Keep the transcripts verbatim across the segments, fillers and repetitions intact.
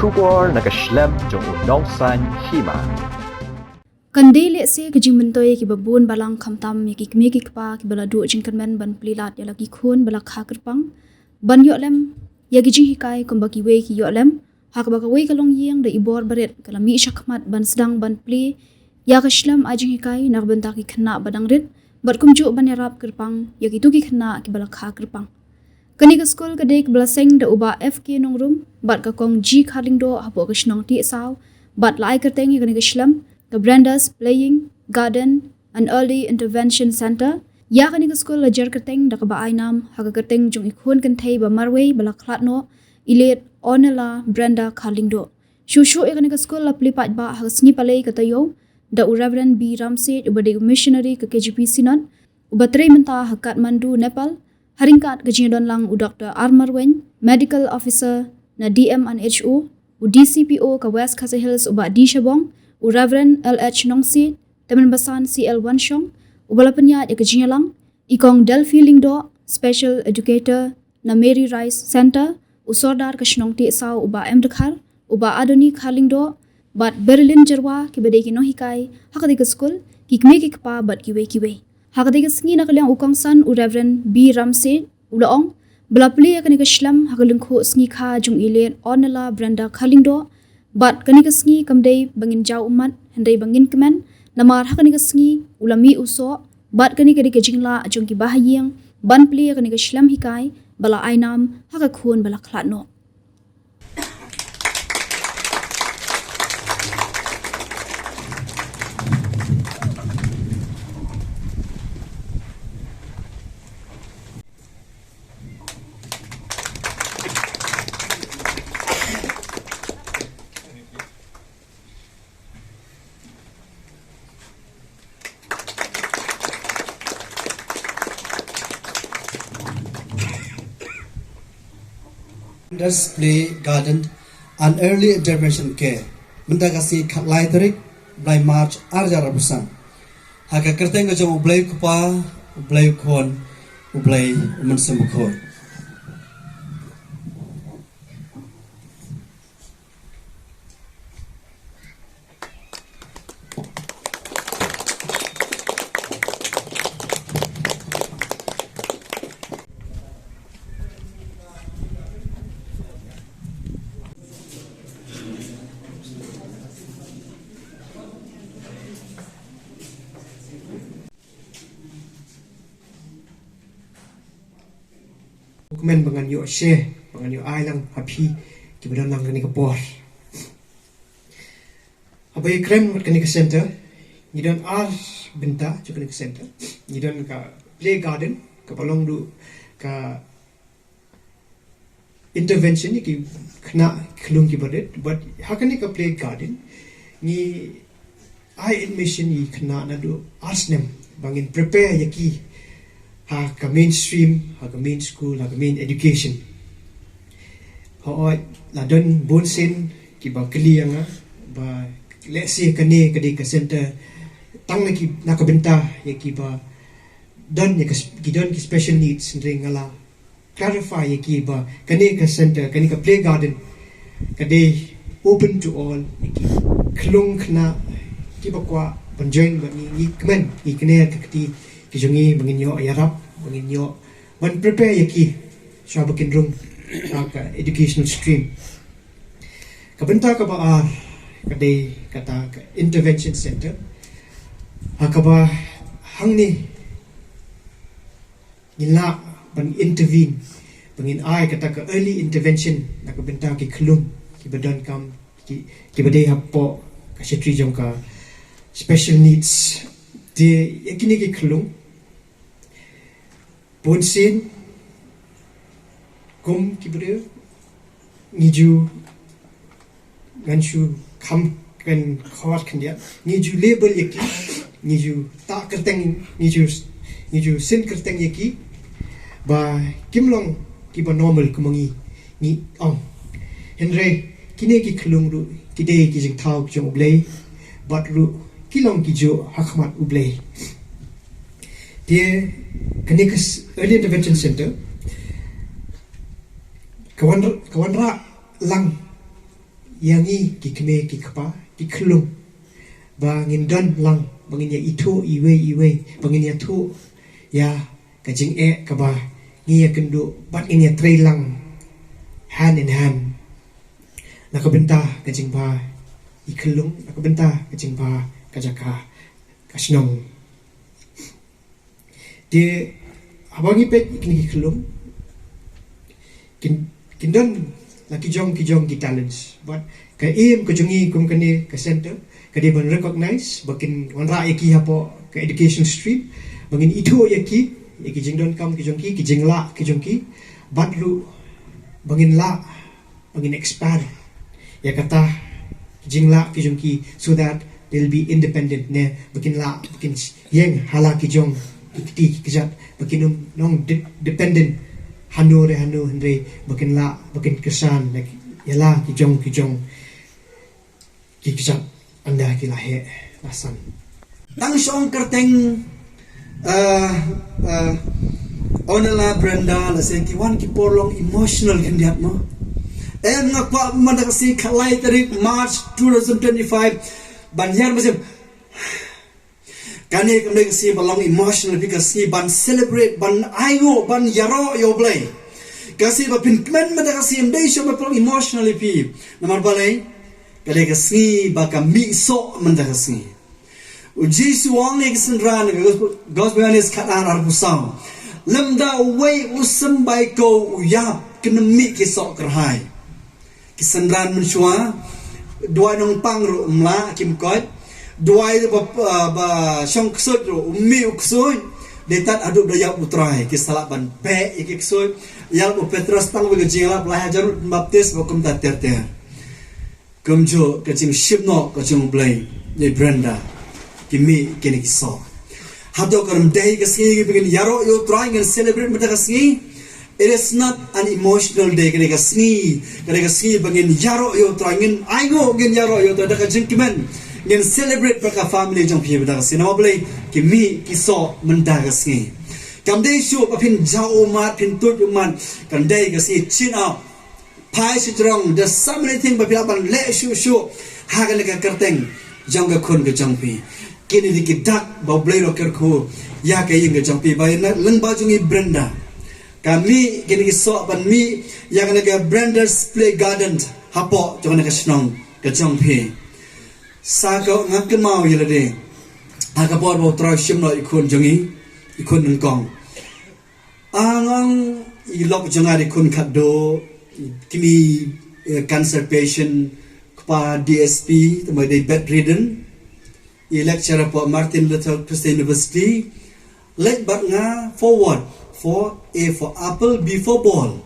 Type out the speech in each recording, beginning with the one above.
Khubor na ka shlem jong u nongsan hima. Kan dei lehse ka jingmyntoi kiba bun balang khamtam ïa ki kmie ki kpa kiba la duh jingkyrmen ban plie lad ïa la ki khun ba la kha kyrpang ban ïoh lem ïa ki jinghikai kumba kiwei ki ïoh lem, ha kaba kawei ka longïing da i bor barit ka la mih shakhmat ban sdang ban plie ïa ka shlem ai jinghikai na ka bynta ki khynnah ba dang rit bad kumjuh ban ïarap kyrpang ïa kito ki khynnah kiba la kha kyrpang. Kane ka skul ka dei kaba la seng da u Bah F K Nongrum bad ka Kong G Kharlyngdoh hapoh ka shnong Tiehsaw bad la ai kyrteng ïa kane ka shlem ka Brenda's Playing Garden and Early Intervention Centre. Ïa kane ka skul la jer kyrteng da kaba ai nam ha ka kyrteng jong i khun kynthei ba marwei ba la khlad noh, i late Ornella Brenda Kharlyngdoh. Shuh shuh ïa kane ka skul la plie paidbah ha ka sngi Palei ka taïew da u Reverend B Ramset uba dei u missionary ka K J P Synod uba trei mynta ha Kathmandu, Nepal, ha ryngkat ka jingdon lang u Doktor R Marwein, Medical Officer na D M and H O, u D C P O ka West Khasi Hills u Bah D Shabong, u Reverend L H Nongsiej, Tymmen Basan C L Wanshong, uba la pynïaid ïa ka jingïalang, i Kong Delphi Lyngdoh, Special Educator na Mary Rice Centre, u Sordar ka shnong Tiehsaw u Bah M Dkhar, u Bah Adoni Kharlyngdoh, bad Berlin Jyrwa kiba dei ki nonghikai ha katei ka skul, ki kmie ki kpa bad kiwei kiwei. Ha katei ka sngi na ka liang u kongsan u Reverend B Ramset u la ong ba la plie ïa kane ka shlem ha ka lyngkhuh sngi kha jong i late Ornella Brenda Kharlyngdoh bad kane ka sngi kam dei ba ngin jaw ummat hynrei ba ngin kmen namar ha kane ka sngi u la mih u soh bad kane ka dei ka jinglah jong ki bahaïing ban plie ïa kane ka shlem hikai ba la ai nam ha ka khun ba la khlad noh. Display Garden and Early Intervention Care mynta ka sngi khatlai tarik Blai March arhajar arphew san. Ha ka kyrteng ka jong U Blei U Kpa, U Blei U Khun, U Blei U Mynsiem Bakhuid. Kmen ba ngan ïoh share, ba ngan ïoh ai lang ha phi kiba don lang kane ka por. Haba ïakren bad kane ka center, ngi don ar bynta jong kane ka center. Ngi don ka play garden, kaba long ruh ka intervention ïa ki khynnah khyllung kiba rit, bad ha kane ka play garden ngi ai admission ïa ki khynnah naduh ar snem ba ngin prepare ïa ki ha ka mainstream, ha ka main school, ha ka main education. Hooid, la don bun sien kiba kylli ïa nga ba lehse kane ka dei ka center tang na ki, na ka bynta ïa kiba don ïa ka sp-, ki don ki special needs, hynrei nga la clarify ïa ki ba kane ka center, kane ka play garden ka dei open to all, ïa ki khyllung khynnah kiba kwah ban join bad ngi, ngi kmen, ngi kner ka kti ki jong ngi ba ngin ïoh ïarap, ba ngin ïoh ban prepare ïa ki shuwa ba kin rung ha ka educational stream. Ka bynta kaba ar ka dei kata ka intervention center, ha kaba hangne ngin lah ban intervene, ba ngin ai kata ka early intervention na ka bynta ki khyllung kiba donkam, ki, kiba dei hapoh ka shatri jong ka special needs. Te ïa kine ki khyllung, bun sien kum ki briew ngi ju, ngan shu kham kren khot khyndiat, ngi ju label ïa ki, ngi ju tah kyrteng, ngi ju, ngi ju send kyrteng ïa ki ba kim long kiba normal kum ma ngi, ngi ong. Hynrei kine ki khyllung ruh ki dei ki jingthaw jong U Blei, bad ruh ki long kijuh ha khmat U Blei. Te kane ka s-, Early Intervention Center ka wan, ka wanrah lang ïa ngi ki kmie ki kpa ki khyllung, ba ngin don lang, ba ngin ïa ithuh iwei iwei, ba ngin ïathuh ïa ka jingeh kaba ngi ïa kynduh bad ngin ïa trei lang hand in hand na ka bynta ka jingbha i khyllung, na ka bynta ka jingbha ka jaka ka shnong. Te haba ngi peit ïa kine ki khyllung, kin, kin don la ki jong ki jong ki talents, but ka aim ka jong ngi kum kane ka center ka dei ban recognize ba kin wanrah ïa ki hapoh ka education stream, ba ngin ithuh ïa ki, ïa ki jingdonkam ki jong ki, ki jinglah ki jong ki, bad ruh ba ngin lah ba ngin expand ïa kata ki jinglah ki jong ki, so that they'll be independent, ne ba kin lah, ba kin ïeng ha la ki jong ki kti ki kjat, ba kin ym nong de-, dependent hano re hano, hynrei ba kin lah, ba kin kyrshan ïa la ki jong ki jong ki kjat ynda ki la heh la san. Tang shong kyrteng, uh, uh, Onela Brenda la senti wan ki por long emotional khyndiat mo. Em, nga kwah mynta ka sngi khatlai tarik March two thousand twenty-five ban hiar mynsiem. Kane kam dei ka sngi ba long emotional, phi, ka sngi ban celebrate, ban ainguh, ban ïaroh ïa U Blei. Ka sngi ba pynkmen mynta ka sngi ym dei shuh ba long emotional ïa phi. Namar balei? Ka dei ka sngi ba ka mih soh mynta ka sngi. U Jisu u ong ïa ki synran, ka Gospel, Gospel Ïoannis khatar arphew saw. Lymda uwei u symbai ko u ïap, kin ym mih ki soh kyrhai. Ki synran mynshuwa, duwai nongpang ruh ym lah, kim koit. Duwai ruh ba, ba, ba shong ksuid ruh, ym mih u ksuid. Dei tad haduh ba ïap U Trai, ki sa lah ban beh ïa ki ksuid. Ïalap u Petros tang uwei ka jingïalap, lai hajar ruh baptis, ba kumta ter ter. Kumjuh ka jingshim noh ka jong U Blei ïa i Brenda. Ki mih kine ki soh. Hato kam dei ka sngi ba ngin ïaroh ïa U Trai, ngin celebrate mynta ka sngi? It is not an emotional day, ka dei ka sngi, ka dei ka sngi ba ngin ïaroh ïa U Trai, ngin ainguh, ngin ïaroh ïa U Trai da ka jingkmen. Ngin celebrate bad ka family jong phi mynta ka sngi. Namar balei? Ki mih ki soh mynta ka sngi. Kam dei shuh ba phin jaw ummat, phin tuid ummat. Kam dei ka sngi chin up. Phai sha jrong, there's so many things ba phi lah ban leh shuh shuh ha kane ka kyrteng jong ka khun ka jong phi. Kine dei ki dak ba U Blei u la kyrkhu ïa ka ïing ka jong phi, ba ïa na lyngba jong i Brenda. Ka mih kine ki soh ban mih ïa kane ka Brenda's Play Garden hapoh jong kane ka shnong ka jong phi. Sa ka nga kynmaw ïa lade ha ka por ba U Trai u shim noh i khun jong i, i khun nyngkong. Nga ong i lok jong nga dei khun khatduh, kmie, eh, cancer patient, kpa D S P, te ma dei bedridden. I lecturer hapoh Martin Luther Christian University. Leit bad nga forward, for A for apple, B for ball.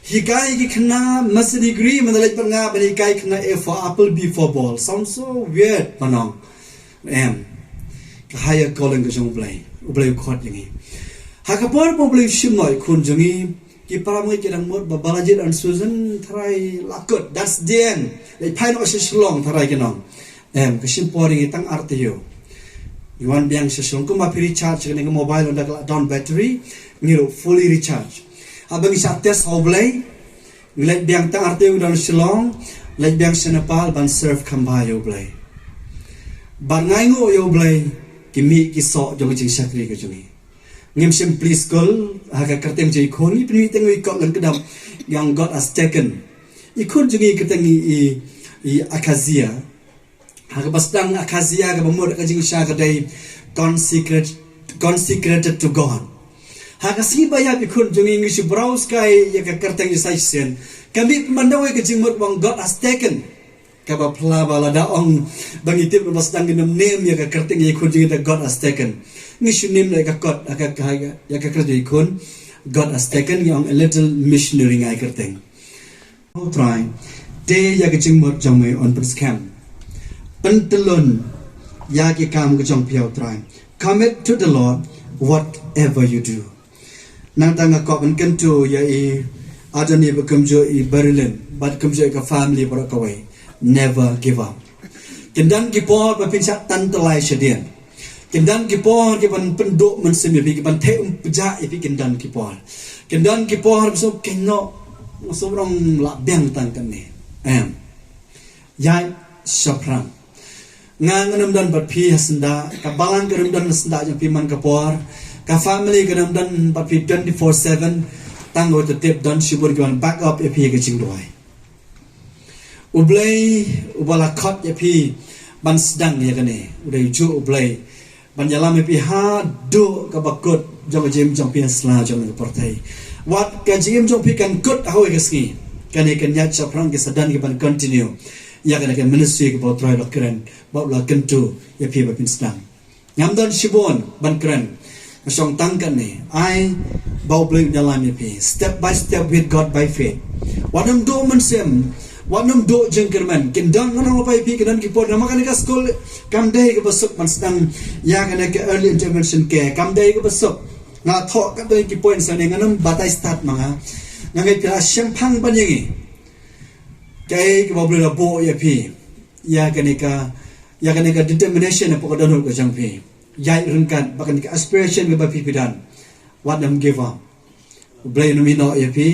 Hikai ki khynnah master degree, mynta leit bad nga ban hikai khynnah A for apple, B for ball. Sounds so weird, ba nong. Em. Ka higher calling ka jong U Blei. U Blei u khot ïa ngi. Ha ka por ba U Blei u shim noh i khun jong ngi, ki para bangeit ki dang mut ba Balajied and Susan, tharai la kut, that's the end. Leit phai noh sha Shillong, tharai ki nong. Em, ka shim por ïa ngi tang ar taïew. Ngi wan biang sha Shillong, kumba phi recharge kane ka mobile ynda ka la down battery, ngi ruh fully recharge. Haba ngi shah test ha U Blei, ngi leit biang tang ar taïew, ngi don Shillong, leit biang sha Nepal ban serve kham bha ïa U Blei. Bad nga ainguh ïa U Blei, ki mih ki soh jong ka jingshakri ka jong ngi. Ngim shym plie skul ha ka kyrteng jong i khun, ngi pynmih tang i kot lane kdap, ïa u God has taken. I khun jong ngi kyrteng i, i, i Akhazia. Ha kaba sdang Akhazia, kaba mut ka jingshisha ka dei consecrate, consecrated to God. Ha ka sngi ba ïap i khun jong ngi, ngi shu browse kai ïa ka kyrteng ïa sa shisien. Ka mih pynban da uwei ka jingmut ba ong God has taken. Kaba pla ba lada ong ba ngi tip ba sdang ngin ym niam ïa ka kyrteng ïa i khun jong ngi da God has taken. Ngi shu niam ïa ka kot, ïa ka, ïa ka kyrteng ïa i khun. God has taken, ngi ong a little missionary nga ïa ka kyrteng. U Trai, te ïa ka jingmut jong me un pynskhem. Pyntyllun ïa ki kam ka jong phi ïa U Trai. Commit to the Lord whatever you do. Nangta nga kwah ban kyntu ïa i Adoni bad kumjuh i Berilyn, bad kumjuh ïa ka family baroh kawei. Never give up. Kin don ki por ba phin shah tan tylli shadien. Kin don ki por ki ban pynduh mynsiem ïa phi, ki ban theh um pjah ïa phi, kin don ki por. Kin don ki por ba shu kynnoh, shu rong lah biang tang kane. Em. Ïaid shaphrang. Nga ngam don bad phi ha syndah, ka balang kam don ha syndah jong phi man ka por, ka family kam don bad phi twenty-four seven, tang wat tip don shibun ki ban back up ïa phi ha ka jingduwai. U Blei uba la khot ïa phi ban sdang ïa kane, u dei ujuh U Blei ban ïalam ïa phi haduh kaba kut jong ka jingim jong phi ha sla jong ka pyrthei. Wat ka jingim jong phi kan kut ha kawei ka sngi, kane kan ïaid shaphrang, ki sa don ki ban continue ïa kane ka ministry kaba U Trai u la kren bad u la kyntu ïa phi ba phin sdang. Ngam don shibun ban kren, nga shong tang katne, ai ba U Blei un ïalam ïa phi step by step with God by faith. Wat nym duh mynsiem, wat nym duh jingkyrmen. Kin don, ngan ong lypa ïa phi, kin don ki por, namar kane ka skul kam dei kaba suk ban sdang ïa kane ka early intervention care, kam dei kaba suk. Nga thoh katto ki point sane, ngan nym batai stad ma nga. Nga ngeit phi la shemphang ban ïa ngi. Kaei kaba U Blei u la buh ïa phi, ïa kane ka, ïa kane ka determination hapoh ka dohnud ka jong phi. Ïaid ryngkat bad kane ka aspiration kaba phi phi don. Wat nym give up. U Blei un ïehnoh ïa phi.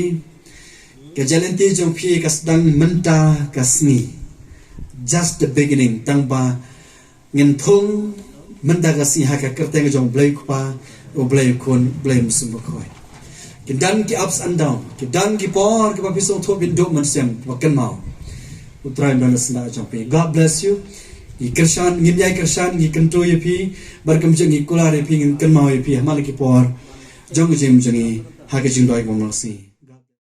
Ka jingïaid lynti jong phi ka sdang mynta ka sngi. Just the beginning, tang ba ngin thung mynta ka sngi ha ka kyrteng jong U Blei U Kpa, U Blei U Khun, U Blei U Mynsiem Bakhuid. Kin don ki ups and down, kin don ki por kiba phi sngewthuh phin duh mynsiem, wat kynmaw, U Trai un don ha syndah jong phi. God bless you. Ngi kyrshan, ngin ïai kyrshan, ngi kyntu ïa phi, bad kumjuh ngi kular ïa phi, ngin kynmaw ïa phi ha man la ki por jong ka jingim jong ngi ha ka jingduwai kaba mynsiem.